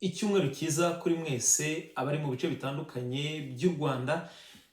Icyumweru cyiza kuri mwese abari mu bice bitandukanye by'u Rwanda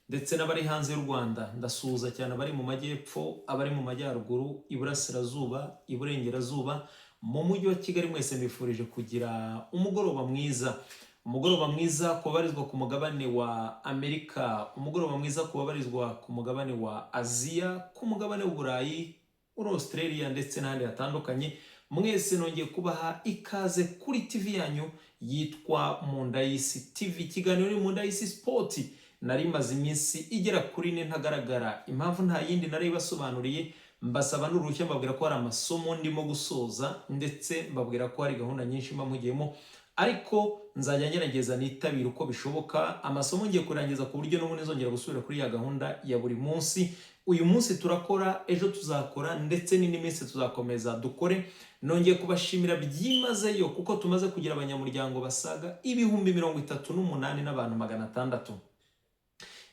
ndetse n'abari hanze y'u Rwanda. Ndasuhuza cyane abari mu majyepfo, abari mu majyaruguru, iburasirazuba, iburengerazuba, mu mujyi wa Kigali. Mwese mbifurije kugira umugoroba mwiza. Umugoroba mwiza ku babarizwa ku mugabane wa Amerika, umugoroba mwiza ku babarizwa ku mugabane wa Aziya, ku mugabane w'Uburayi, muri Australia ndetse n'ahandi hatandukanye. Mwese nongeye kubaha ikaze kuri TV yanyu yitwa Munda y'Isi TV. Ikiganiro ni Munda y'Isi Sport. Nari maze iminsi igera kuri 4 ntagaragara. Impamvu nta yindi, narayibasobanuriye, mbasaba n'uruhushya, mbabwira ko hari amasomo ndimo gusoza, ndetse mbabwira ko hari gahunda nyinshi mba mpugiyemo, ariko nzajya ngerageza nitabire uko bishoboka. Amasomo ngiye kurangiza ku buryo n'ubundi nzongera gusubira kuri ya gahunda ya buri munsi. Uyu munsi turakora, ejo tuzakora, ndetse n'indi minsi tuzakomeza dukore. Nongeye kubashimira byimazeyo kuko tumaze kugira abanyamuryango basaga 38,600.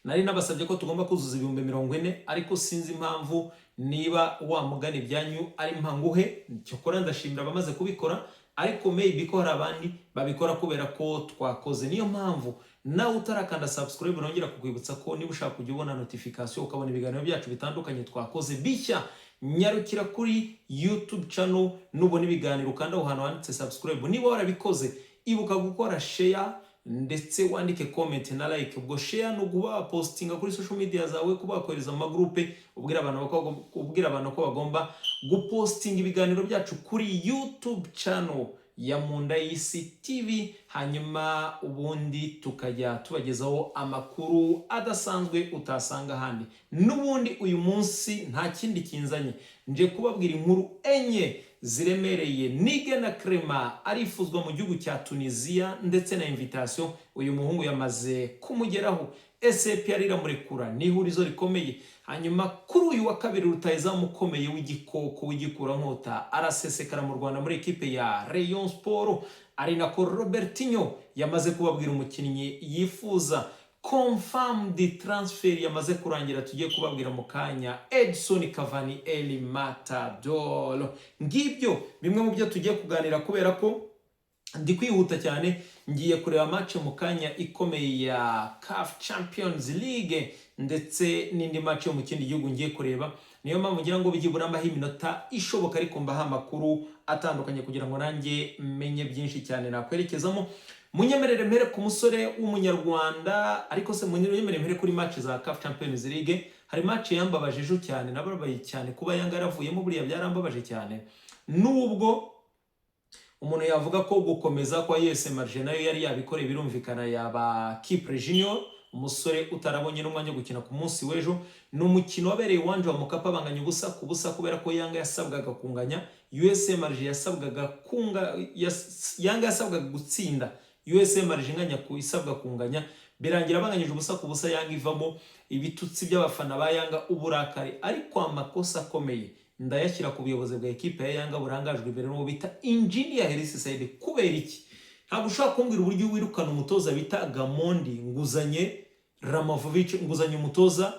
Nari nabasabye ko tugomba kuzuza 40,000, ariko sinzi impamvu, niba wa mugani ibyanyu ari mpanguhe. Cyokora ndashimira abamaze kubikora, ariko maybe ko hari abandi babikora kubera ko twakoze. Niyo mpamvu nawe utarakanda subscribe, nongera kukwibutsa ko niba ushaka kujya ubona notification, ukabona ibiganiro byacu bitandukanye twakoze bishya, nyarukira kuri YouTube channel, nubona ibiganiro ukanda aho hantu handitse subscribe. Niba warabikoze, ibuka gukora share ndetse wandike comment na like. Ubwo share ni ukuba postinga kuri social media zawe, kuba wakohereza mu magroupe, ubwira abantu ko bagomba gupostinga ibiganiro byacu kuri YouTube channel ya Munda y'Isi TV, hanyuma ubundi tukajya tubagezaho amakuru adasanzwe utasanga ahandi. N'ubundi uyu munsi nta kindi kinzanye, nje kubabwira inkuru enye ziremereye. Nigena Clement arifuzwa mu gihugu cya Tunisia, ndetse na invitation uyu muhungu yamaze kumugeraho. APR iramurekura, ni ihurizo rikomeye. Hanyuma kuri uyu wa kabiri, rutahizamu ukomeye w'igikoko w'igikurankota arasesekara mu Rwanda muri ekipe ya Rayon Sport, ari nako Robertinho yamaze kubabwira umukinnyi yifuza. Confirmed transfer yamaze kurangira, tugiye kubabwira mu kanya, Edson Cavani El Matador. Ngibyo bimwe mu byo tugiye kuganira. Kubera ko ndi kwihuta cyane, ngiye kureba match mu kanya ikomeye ya CAF Champions League ndetse n'indi match yo mu kindi gihugu ngiye kureba. Niyo mpamvu ngira ngo byibura mbaho iminota ishoboka, ariko mbaha amakuru atandukanye kugira ngo nanjye menye byinshi cyane nakwerekezamo. Munyemerere mpere ku musore w'Umunyarwanda, ariko se munyemerere mpere kuri match za CAF Champions League. Hari match yambabaje ejo cyane, nababaye cyane kuba Yanga yaravuyemo. Buriya byarambabaje cyane, nubwo umuntu yavuga ko gukomeza kwa USM Alger nayo yari yabikoreye, birumvikana yaba Kipre Junior, umusore utarabonye n'umwanya wo gukina ku munsi w'ejo. Ni umukino wabereye uwanja wa Mkapa, banganya 0-0, kubera ko Yanga yasabwaga kunganya, USM Alger yasabwaga kunga Yanga yasabwaga gutsinda, USM Alger inganya ku isabwa kunganya. Birangira banganyije 0-0, Yanga ivamo. Ibitutsi by'abafana ba Yanga, uburakari, ariko amakosa akomeye ndayashyira ku buyobozi bwa ekipe ya Yanga burangajwe imbere n'uwo bita Engineer Hersi Said. Kubera iki? Ntabwo ushobora kumbwira uburyo wirukana umutoza bita Gamondi, nguzanye Ramavovic, nguzanye umutoza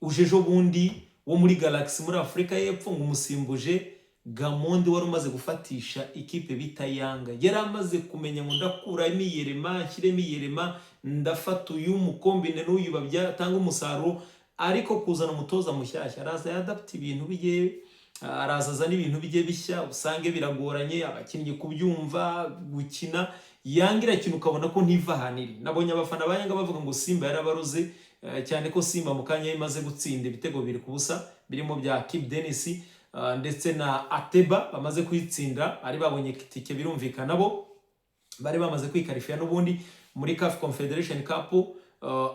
uje ejo bundi wo muri Galaxy muri Afurika y'Epfo, ngo umusimbuje Gamondi wari umaze gufatisha ikipe bita Yanga. Yari amaze kumenya ngo ndakuramo iyerema, nshyiremo iyerema, ndafata uyu mukombine n'uyu babyatanga umusaruro. Ariko kuzana umutoza mushyashya, araza yadapta ibintu bye, araza azana ibintu bye bishya, usange biragoranye abakinnyi kubyumva, gukina. Yanga irakina ukabona ko ntiva ahantu iri. Nabonye abafana ba Yanga bavuga ngo Simba yarabaruze, cyane ko Simba mu kanya imaze gutsinda ibitego 2-0 birimo bya Kibu Denis ndetse na Ateba. Bamaze kuyitsinda ari babonye itike, birumvikana bo bari bamaze kwikarifiya n'ubundi muri CAF Confederation Cup.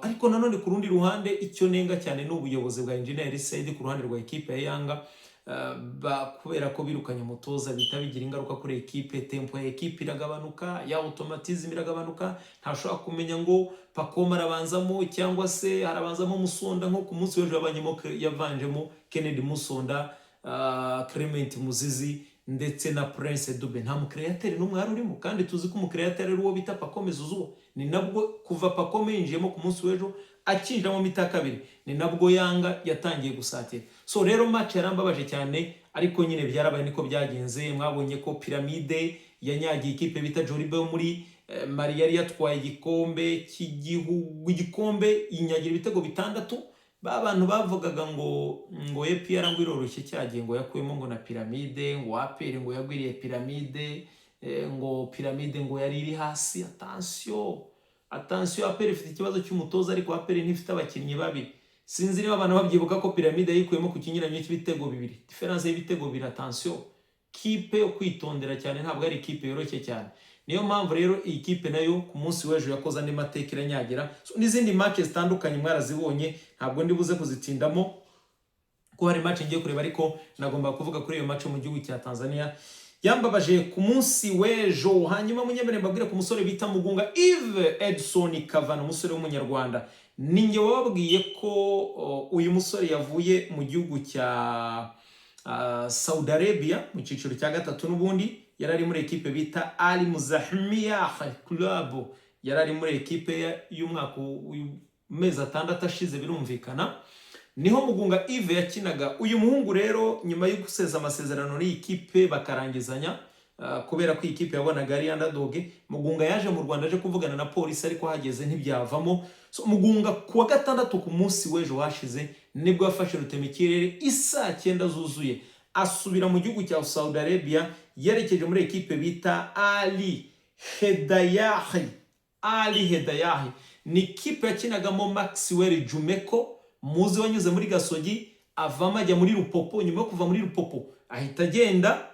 Ariko nanone ku rundi ruhande, icyo nenga cyane ni ubuyobozi bwa Engineer Said ku ruhande rwa ekipe ya Yanga, kubera ko birukanye umutoza bihita bigira ingaruka kuri ekipe. Tempo ya ekipe iragabanuka, ya automatism iragabanuka. Ntashobora kumenya ngo Pacome arabanzamo cyangwa se harabanzamo Musonda. Nko ku munsi w'ejo yavanjemo Kennedy Musonda, Clement Muzizi ndetse na Prince Dube. Nta mucréateur n'umwe wari urimo, kandi tuzi ko umucréateur ari uwo bita Pacome Zouzoua. Ni nabwo kuva Pacome yinjiyemo ku munsi w'ejo, akinjiramo mi-temps kabiri, ni nabwo Yanga yatangiye gusatira. So rero match yarambabaje cyane, ariko nyine byarabaye, niko byagenze. Mwabonye ko Pyramide yanyagiye ikipe bita Joliba yo muri Mali yari yatwaye igikombe cy'igihugu, igikombe inyagira ibitego 6. Ba bantu bavugaga ngo APR ngo iroroshye cyagiye, ngo yakuyemo ngo na Pyramide, ngo APR ngo yagwiriye Pyramide, ngo Pyramide ngo yari iri hasi. Attention, attention, APR ifite ikibazo cy'umutoza, ariko APR ntifite abakinnyi babi. Sinzi niba abantu babyibuka ko Pyramide yayikuyemo ku kinyuranyo cy'ibitego 2, différence y'ibitego 2. Attention, kipe yo kwitondera cyane, ntabwo ari ikipe yoroshye cyane. Niyo mpamvu rero iyi kipe nayo ku munsi w'ejo yakoze andi mateka, iranyagira. So, n'izindi match zitandukanye mwarazibonye, ntabwo ndi buze kuzitindamo ko hari match ngiye kureba, ariko nagomba kuvuga kuri iyo match mu gihugu cya Tanzania yambabaje ku munsi w'ejo. Hanyuma munyemere mbabwire ku musore bita Mugunga Yves Edson Cavani, umusore w'Umunyarwanda. Ninjye wababwiye ko uyu musore yavuye mu gihugu cya Saudi Arabia mu cyiciro cya gatatu. N'ubundi yari ari muri ekipe bita Al Muzahmiyah Club, yari ari muri ekipe y'umwaka mezi 6 ashize, birumvikana niho Mugunga Yves yakinaga. Uyu muhungu rero, nyuma yo guseza amasezerano n'iyi kipe bakarangizanya, kubera ko iyi kipe yabonaga ari underdog, Mugunga yaje mu Rwanda aje kuvugana na polisi, ariko hageze ntibyavamo. So, Mugunga ku wa gatandatu, ku munsi w'ejo hashize, nibwo yafashe rutemikirere isaa 9 zuzuye, asubira mu gihugu cya Saudi Arabia, yerekeje muri ekipe bita Ali Hedayahi. Ali Hedayahi ni ikipe yakinagamo Maxwell Jumeko, muzi wanyuze muri Gasogi, avamo ajya muri Lupopo. Nyuma yo kuva muri Lupopo ahita agenda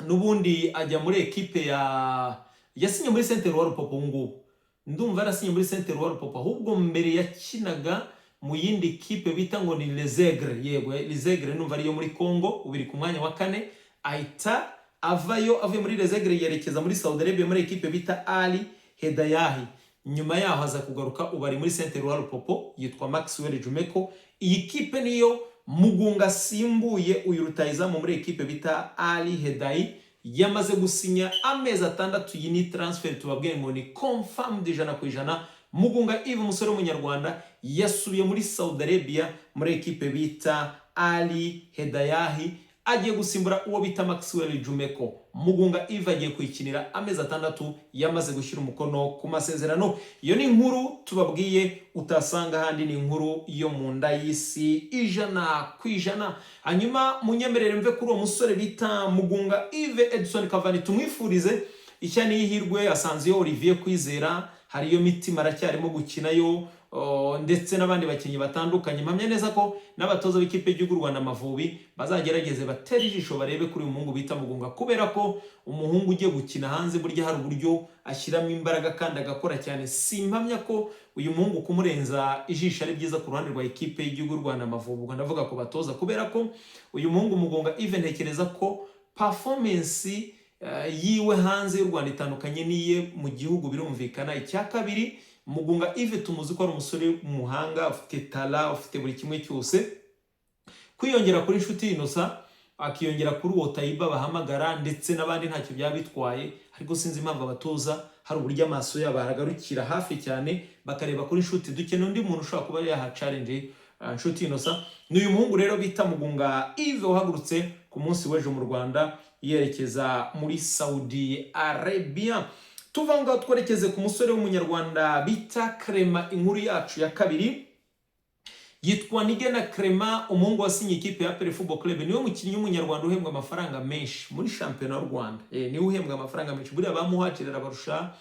n'ubundi ajya muri ekipe ya, yasinye muri Saint Eloi Lupopo. Ubu ngubu ndumva yarasinye muri Saint Eloi Lupopo, ahubwo mbere yakinaga mu yindi kipe bita ngo ni Les Aigles. Yego, Les Aigles numva ariyo muri Congo, ubiri ku mwanya wa kane. Ahita avayo, avuye muri Les Aigles yerekeza muri Saudi Arabia muri ekipe bita Ali Hedayahi. Nyuma yaho aza kugaruka, ubu ari muri Saint Eloi Lupopo, yitwa Maxwell Jumeko. Iyi kipe niyo Mugunga asimbuye uyu rutayizamu muri ekipe bita Ali Hedayi. Yamaze gusinya amezi 6. Iyi ni transfer tubabwiye ngo ni confirmed 100%. Mugunga Yves, umusore w'Umunyarwanda, yasubiye muri Saudi Arabia muri ekipe bita Ali Hedayahi, agiye gusimbura uwo bita Maxwell Jumeko. Mugunga Yves agiye kuyikinira amezi 6, yamaze gushyira umukono ku masezerano. Iyo ni inkuru tubabwiye utasanga ahandi, ni inkuru yo mu nda y'isi 100%. Hanyuma munyemerere mve kuri uwo musore bita Mugunga Yves Edson Cavani, tumwifurize ishya n'ihirwe. Asanzeyo Olivier Kwizera, hariyo Mitima aracyarimo gukinayo, ndetse n'abandi bakinnyi batandukanye. Mpamya neza ko n'abatoza b'ikipe y'igihugu Rwanda Amavubi bazagerageze batere ijisho barebe kuri uyu muhungu bita Mugunga, kubera ko umuhungu ugiye gukina hanze burya hari uburyo ashyiramo imbaraga kandi agakora cyane. Simpamya ko uyu muhungu kumurenza ijisho ari byiza ku ruhande rwa ekipe y'igihugu Rwanda Amavubi. Ubwo ndavuga ku batoza, kubera ko uyu muhungu Mugunga Yves ntekereza ko performance yiwe hanze y'u Rwanda itandukanye n'iye mu gihugu, birumvikana. Icya kabiri, Mugunga Yves tumuzi ko ari umusore w'umuhanga, ufite talent, ufite buri kimwe cyose. Kwiyongera kuri Nshuti Innocent, akiyongera kuri uwo Tayiba bahamagara ndetse n'abandi, ntacyo byaba bitwaye. Ariko sinzi impamvu abatoza hari uburyo amaso yabo agarukira hafi cyane bakareba kuri Nshuti. Dukeneye undi muntu ushobora kuba yaha challenge Nshuti Innocent. Ni uyu muhungu rero bita Mugunga Yves wahagurutse ku munsi w'ejo mu Rwanda yerekeza muri Saudi Arabia. Tuva aho ngaho twerekeze ku musore w'Umunyarwanda bita Clement. Inkuru yacu ya kabiri yitwa Nigena Clement, umuhungu wasinye ikipe ya APR Football Club. Niwe mukinnyi w'Umunyarwanda uhembwa amafaranga menshi muri shampiyona y'u Rwanda. Niwe uhembwa amafaranga menshi. Buriya bamuhacirira abarusha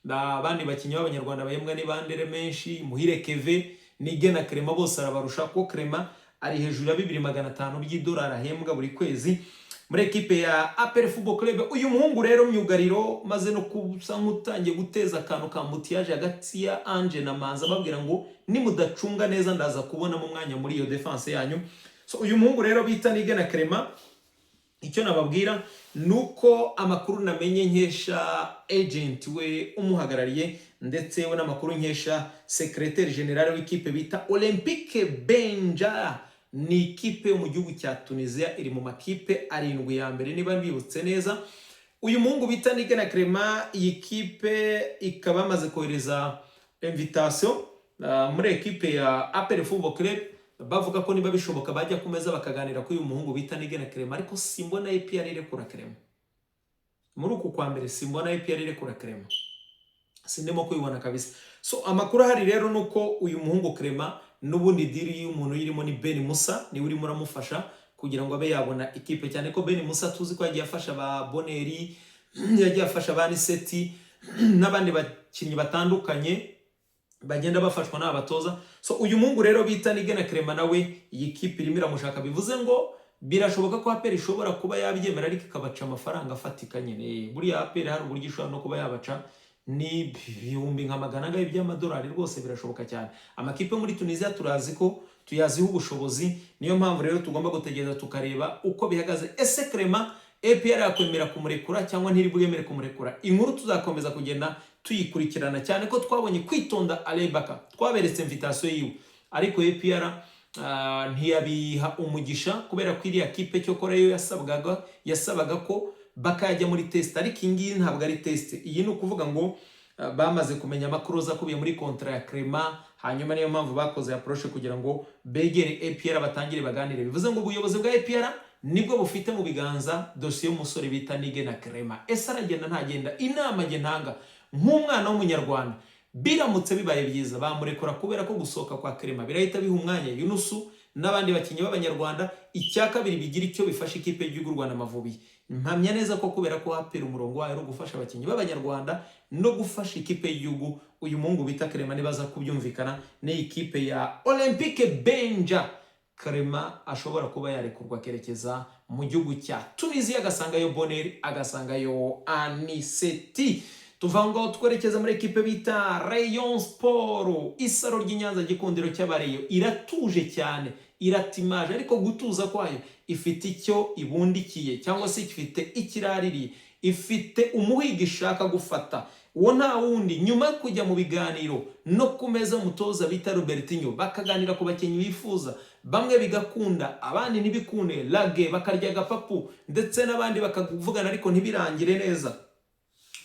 abandi bakinnyi b'Abanyarwanda bahembwa ni bandere menshi, Muhire Keve, Nigena Clement, bose arabarusha, kuko Clement ari hejuru ya 2500 by'idolari ahembwa buri kwezi muri ekipe ya APR Football Club. Uyu muhungu rero myugariro, maze no kusa nk'utangiye guteza akantu ka mutiyaje hagati ya Ange na Manza, babwira ngo nimudacunga neza ndaza kubonamo umwanya muri iyo defense yanyu. So uyu muhungu rero bita Nigena Clement, icyo nababwira ni uko amakuru namenye nkesha agent we umuhagarariye, ndetse we n'amakuru nkesha secrétaire général w'ikipe bita Olympique Benja, ni ikipe yo mu gihugu cya Tunisia, iri mu makipe 7 ya mbere niba mbibutse neza. Uyu muhungu bita Nigena Clement, iyi kipe ikaba yamaze kohereza invitation muri ekipe ya APR Football Club, bavuga ko niba bishoboka bajya ku meza bakaganira kuri uyu muhungu bita Nigena Clement. Ariko simbona APR irekura Clement muri uku kwa mbere, simbona APR irekura Clement. Sindimo kubibona kabisa. So amakuru ahari rero ni uko uyu muhungu Clement n'ubundi deal y'umuntu irimo ni Ben Musa, niwe urimo uramufasha kugira ngo abe yabona ikipe, cyane ko Ben Musa tuzi ko yagiye afasha ba Boneri, yagiye afasha ba Niseti n'abandi bakinnyi batandukanye bagenda bafashwa n'aba batoza. So uyu muhungu rero bita Nigena Clement nawe iyi kipe irimo iramushaka. Bivuze ngo birashoboka ko APR ishobora kuba yabyemera, ariko ikabaca amafaranga afatika nyine. Buriya APR hari uburyo ishobora no kuba yabaca ni ibihumbi nka magana angahe by'amadolari, rwose birashoboka cyane. Amakipe muri Tunisia turazi ko tuyaziho ubushobozi. Niyo mpamvu rero tugomba gutegereza tukareba uko bihagaze. Ese Clement APR yakwemera kumurekura cyangwa ntiri bwemere kumurekura? Inkuru tuzakomeza kugenda tuyikurikirana, cyane ko twabonye Kwitonda Alebaka twaberetse invitation yiwe, ariko APR ntiyabiha umugisha kubera ko iriya kipe cyokora yo yasabaga ko bakajya muri test, ariko iyi ngiyi ntabwo ari test. Iyi ni ukuvuga ngo bamaze kumenya amakuru akubiye muri contrat ya Clement, hanyuma niyo mpamvu bakoze approche kugira ngo begere APR batangire baganire. Bivuze ngo ubuyobozi bwa APR nibwo bufite mu biganza dosiye y'umusore bita Nigena Clement. Ese aragenda, ntagenda? Inama njye ntanga nk'umwana w'Umunyarwanda, biramutse bibaye byiza bamurekura, kubera ko gusohoka kwa Clement birahita biha umwanya Yunusu n'abandi bakinnyi b'Abanyarwanda. Icya kabiri, bigira icyo bifasha ikipe y'igihugu y'u Rwanda Amavubi. Mpamya neza ko kubera ko APR umurongo wayo ari ugufasha abakinnyi b'Abanyarwanda no gufasha ikipe y'igihugu, uyu muhungu bita Clement nibaza kubyumvikana n'iyi kipe ya Olympique Benja, Clement ashobora kuba yarekurwa akerekeza mu gihugu cya Tunisia, agasangayo Boneri, agasangayo Aniseti. Tuva ngo twerekeza muri ekipe bita Rayon Sport, isaro ry'Inyanza, gikundiro cy'Abareyo. Iratuje cyane, iratimaje, ariko gutuza kwayo ifite icyo ibundikiye cyangwa se ifite ikiraririye, ifite umuhigo ishaka gufata. Uwo nta wundi, nyuma yo kujya mu biganiro no ku meza umutoza bita Robertinho, bakaganira ku bakinnyi bifuza, bamwe bigakunda, abandi ntibikunde, lage bakarya agapapu, ndetse n'abandi bakavugana ariko ntibirangire neza.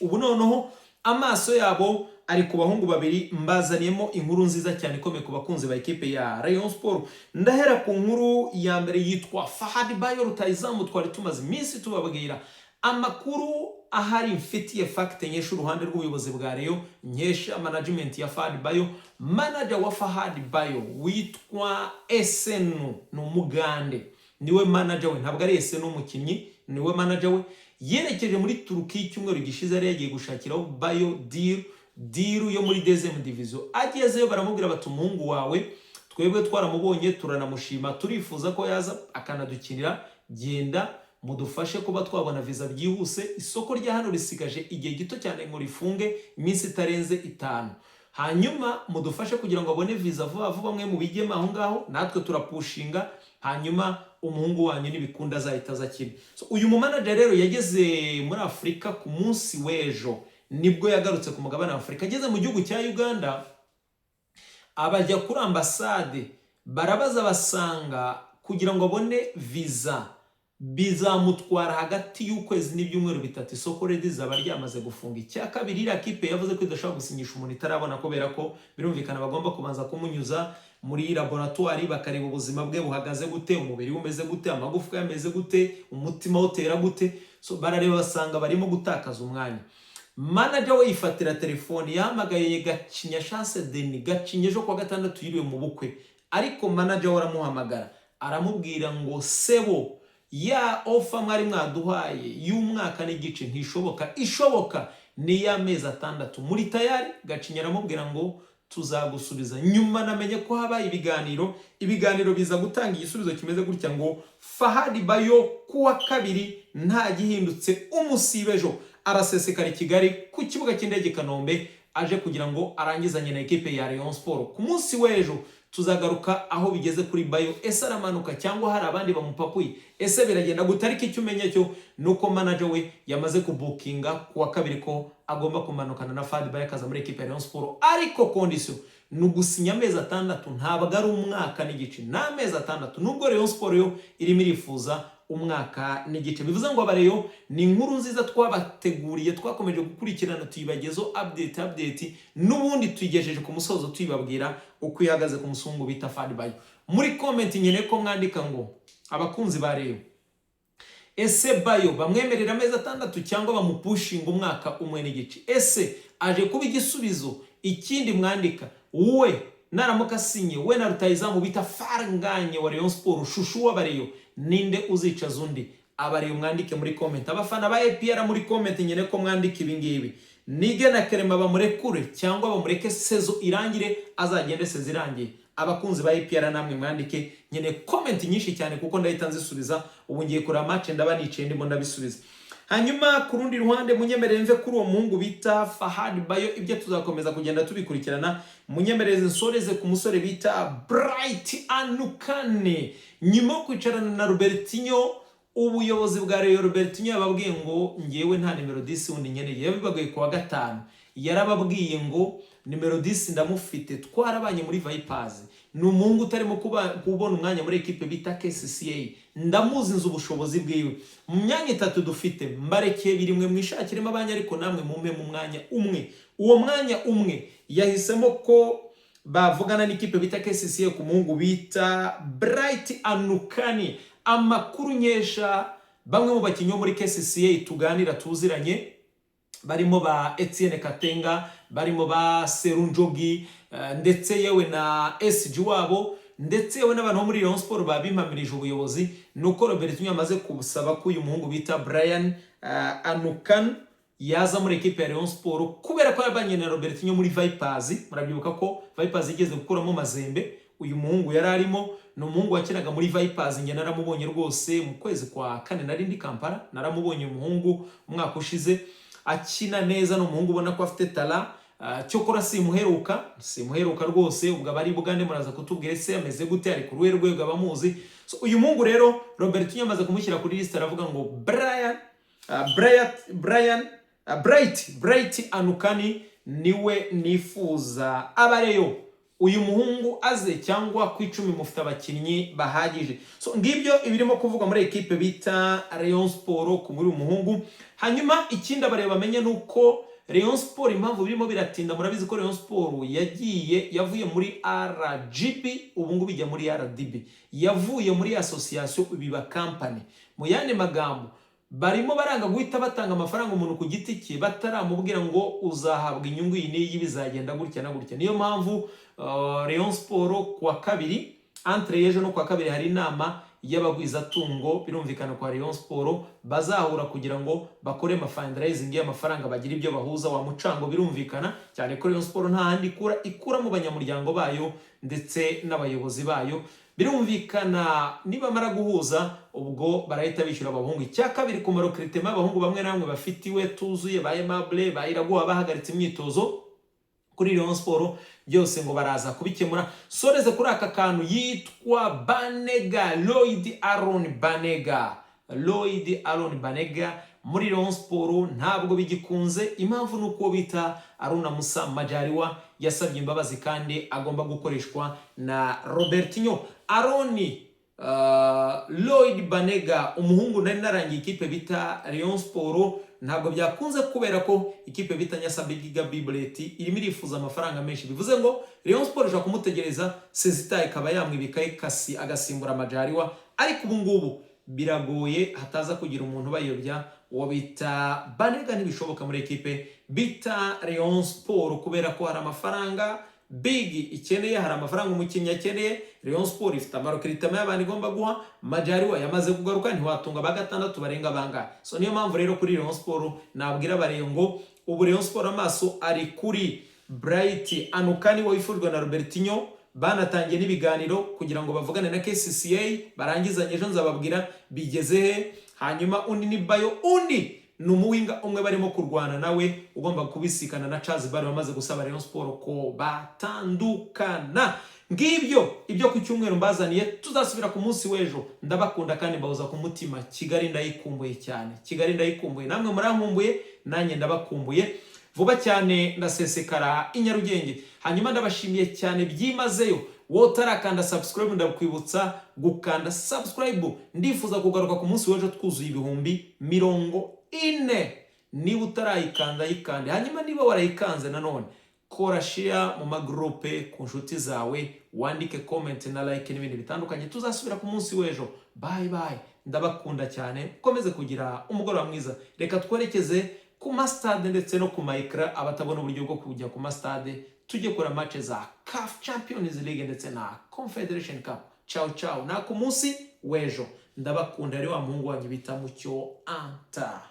Ubu noneho amaso yabo ari ku bahungu babiri. Mbazaniyemo inkuru nziza cyane ikomeye ku bakunzi ba ekipe ya Rayon Sport. Ndahera ku nkuru ya mbere yitwa Fahad Bayo, rutayizamu twari tumaze iminsi tubabwira. Amakuru ahari mfitiye fact nkesha uruhande rw'ubuyobozi bwa Rayon, nkesha management ya Fahad Bayo, manager wa Fahad Bayo witwa Esenu, ni Umugande, niwe manager we, ntabwo ari Esenu umukinnyi, niwe manager we. Yerekeje muri Turukiya icyumweru gishize, yari yagiye gushakiraho Bayo deal yo muri deuxième division. Agezeyo baramubwira bati: "Umuhungu wawe twebwe twaramubonye, turanamushima, turifuza ko yaza akanadukinira. Genda mudufashe kuba twabona viza byihuse. Isoko rya hano risigaje igihe gito cyane ngo rifunge, iminsi itarenze 5. Hanyuma mudufashe kugira ngo abone viza vuba vuba, mwe mubigeme aho ngaho, natwe turapushinga, hanyuma umuhungu wanyu nibikunda azahita aza akina." So, uyu mumanager rero yageze muri Afurika ku munsi w'ejo, nibwo yagarutse ku mugabane wa Afurika. Ageze mu gihugu cya Uganda, abajya kuri ambasade barabaza, basanga kugira ngo abone viza bizamutwara hagati y'ukwezi n'ibyumweru 3, isoko redi zaba ryamaze gufunga. Icya kabiri, iriya kipe yavuze ko idashobora gusinyisha umuntu itarabona, kubera ko birumvikana bagomba kubanza kumunyuza muri laboratwari, bakareba ubuzima bwe buhagaze gute, umubiri we umeze gute, amagufwa ye ameze gute, umutima we utera gute. So barareba basanga barimo gutakaza umwanya. Manager we yifatira telefoni, yahamagaye Gacinya Chance Denis. Gacinya ejo kuwa gatandatu yiriwe mu bukwe, ariko manager we aramuhamagara, aramubwira ngo: "Sebo, ya offer mwari mwaduhaye y'umwaka n'igice ntishoboka, ishoboka ni iy'amezi 6, muri tayari?" Gacinya aramubwira ngo: "Tuzagusubiza nyuma." Namenye ko habaye ibiganiro, ibiganiro biza gutanga igisubizo kimeze gutya ngo Fahadi Bayo kuwa kabiri nta gihindutse, umusibe ejo arasesekara i Kigali ku kibuga cy'indege i Kanombe, aje kugira ngo arangizanye na ekipe ya Rayon Sport. Ku munsi w'ejo tuzagaruka aho bigeze kuri Bayo. Ese aramanuka cyangwa hari abandi bamupapuye? Ese biragenda gute? Ariko icyo umenya cyo ni uko manager we yamaze kubukinga kuwa kabiri ko agomba kumanukana na Fadi Bayo akaza muri ekipe ya Rayon Sport, ariko condition ni ugusinya amezi 6, ntabwo ari umwaka n'igice, ni amezi 6, nubwo Rayon Sport yo irimo irifuza umwaka n'igice. Bivuze ngo Abareyo, ni inkuru nziza twabateguriye, twakomeje gukurikirana, tuyibagezeho update update, n'ubundi tuyigejeje ku musozo, tuyibabwira uko ihagaze ku musungu bita Fadi Bayo. Muri comment nkeneye ko mwandika ngo abakunzi ba Rayon, Ese Bayo bamwemerera amezi 6 cyangwa bamupushinga umwaka umwe n'igice? Ese aje kuba igisubizo? Ikindi mwandika, we naramuka asinye, we na rutayizamu bita Faranganye wa Rayon Sport, chouchou w'Abareyo, ninde uzicaza undi? Abareyo mwandike muri comment, abafana ba APR muri comment nyine ko mwandika ibi ngibi: Nige na Kerema bamurekure cyangwa bamureke saison irangire, azagende saison irangiye? Abakunzi ba APR namwe mwandike nyine comment nyinshi cyane, kuko ndahita nzisubiza. Ubu ngiye kureba match, ndaba nicaye ndimo ndabisubiza. Hanyuma ku rundi ruhande, munyemerere mve kuri uwo muhungu bita Fahad Bayo, ibyo tuzakomeza kugenda tubikurikirana. Munyemerere nsoreze ku musore bita Bright Anukane. Nyuma yo kwicarana na Robertinho, ubuyobozi bwa Rayon, Robertinho yababwiye ngo ngewe nta nimero 10 wundi nkeneye. Yabibabwiye ku wa gatanu, yarababwiye ngo nimero 10 ndamufite, twarabanye muri Vipers, ni umuhungu utarimo kubona umwanya muri ekipe bita KCCA, ndamuzi, nzi ubushobozi bwiwe. Mu myanya itatu dufite mbarekeye biri, mwe mwishakiremo abanya, ariko namwe mumpe mu mwanya umwe. Uwo mwanya umwe yahisemo ko bavugana n'ikipe bita KCCA ku muhungu bita Bright Anukani. Amakuru nkesha bamwe mu bakinnyi bo muri KCCA tuganira, tuziranye, barimo ba Etienne Katenga, barimo ba Serunjogi, ndetse yewe na SG wabo, ndetse yewe n'abantu bo muri Rayon Sport babimpamirije ubuyobozi, nuko Robertinho amaze gusaba ko uyu muhungu bita Brian Anukan yaza muri ekipe ya Rayon Sport, kubera ko yabanye na Robertinho muri Vipers. Murabyibuka ko Vipers igeze gukuramo Mazembe, uyu muhungu yari arimo. Ni umuhungu wakinaga muri Vipers, njye naramubonye rwose mu kwezi kwa kane nari ndi Kampala, naramubonye umuhungu umwaka ushize akina neza. Ni umuhungu ubona ko afite talent. Cyokora simuheruka, simuheruka rwose. Ubwo abari Bugande muraza kutubwira ese ameze gute, ari ku ruhe rwego, abamuzi. So, uyu muhungu rero Robertinho amaze kumushyira kuri liste, aravuga ngo Brian Brian Brian Bright Anukani niwe nifuza. Abareyo, uyu muhungu aze cyangwa ku 10 mufite abakinnyi bahagije? So ngibyo ibirimo kuvugwa muri ekipe bita Rayon Sport ku muri uyu muhungu. Hanyuma ikindi abareba bamenye ni uko Rayon Sport, impamvu birimo biratinda, murabizi ko Rayon Sport yagiye, yavuye muri RGB, ubu ngubu ijya muri RDB, yavuye muri association biba company. Mu yandi magambo, barimo baranga guhita batanga amafaranga umuntu ku giti cye bataramubwira ngo uzahabwa inyungu iyi n'iyi, bizagenda gutya na gutya. Niyo mpamvu Rayon Sport kuwa kabiri, entre y'ejo no kuwa kabiri, hari inama y'abagwizatungo, birumvikana kwa Rayon Sport, bazahura kugira ngo bakore ama fundraising y'amafaranga, bagire ibyo bahuza wa mucango. Birumvikana cyane ko Rayon Sport nta handi ikura, ikura mu banyamuryango bayo ndetse n'abayobozi bayo. Birumvikana nibamara guhuza, ubwo barahita bishyura abahungu. Icya kabiri, ku ma recrutement, abahungu bamwe na bamwe bafitiwe tuzuye, ba Aimable, ba Iraguha bahagaritse imyitozo kuri Rayon Sport, byose ngo baraza kubikemura. Soreze kuri aka kantu yitwa Banega Lloyd Aaron. Banega Lloyd Aaron Banega muri Rayon Sport ntabwo bigikunze. Impamvu ni uko bita Aruna Musa Majaliwa yasabye imbabazi kandi agomba gukoreshwa na Robertinho. Aroni Lloyd Banega, umuhungu nari narangiye ikipe bita Rayon Sport, ntabwo byakunze kubera ko ikipe bita Nyasabigiga Biblet irimo irifuza amafaranga menshi. Bivuze ngo Rayon Sport ishobora kumutegereza sezita, ikaba yamwibikaho ikasi agasimbura Majaliwa, ariko ubu ngubu biragoye, hataza kugira umuntu bayobya. Uwo bita Banega ntibishoboka muri ekipe bita Rayon Sport, kubera ko hari amafaranga big ikeneye, hari amafaranga umukinnyi akeneye. Rayon Sport ifite ama recrutement y'abantu igomba guha. Majaliwa yamaze kugaruka, ntiwatunga ba gatandatu barenga bangahe? So niyo mpamvu rero kuri Rayon Sport nabwira abareyo ngo ubu Rayon Sport amaso ari kuri Bright Anukani wifujwe na Robertinho. Banatangiye n'ibiganiro kugira ngo bavugane na KCCA, barangizanye ejo nzababwira bigeze he. Hanyuma undi ni Bayo, undi ni umuwinga umwe barimo kurwana nawe ugomba kubisikana na Charles Bari wamaze gusaba Rayon Sport ko batandukana. Ngibyo ibyo ku cyumweru mbazaniye, tuzasubira ku munsi w'ejo. Ndabakunda kandi mbahoza ku mutima. Kigali ndayikumbuye cyane, Kigali ndayikumbuye, namwe murankumbuye, nanjye ndabakumbuye. Vuba cyane ndasesekara i Nyarugenge. Hanyuma ndabashimiye cyane byimazeyo. Wowe utarakanda subscribe, ndakwibutsa gukanda subscribe. Ndifuza kugaruka ku munsi w'ejo twuzuye 40,000. Niba utarayikanda, yikande. Hanyuma niba warayikanze nanone, kora share mu magurupe ku nshuti zawe, wandike comment na like n'ibindi bitandukanye. Tuzasubira ku munsi w'ejo. Bye bye, ndabakunda. Ndabakunda cyane, mukomeze kugira umugoroba mwiza. Reka twerekeze ku masitade ndetse no ku ma écran. Abatabona uburyo bwo kujya ku masitade, tujye kura match za CAF Champions League ndetse na Confederation Cup. Ciao ciao, na ku munsi w'ejo. Ndabakunda, ari wa muhungu wanyu bita Mucyo Anta.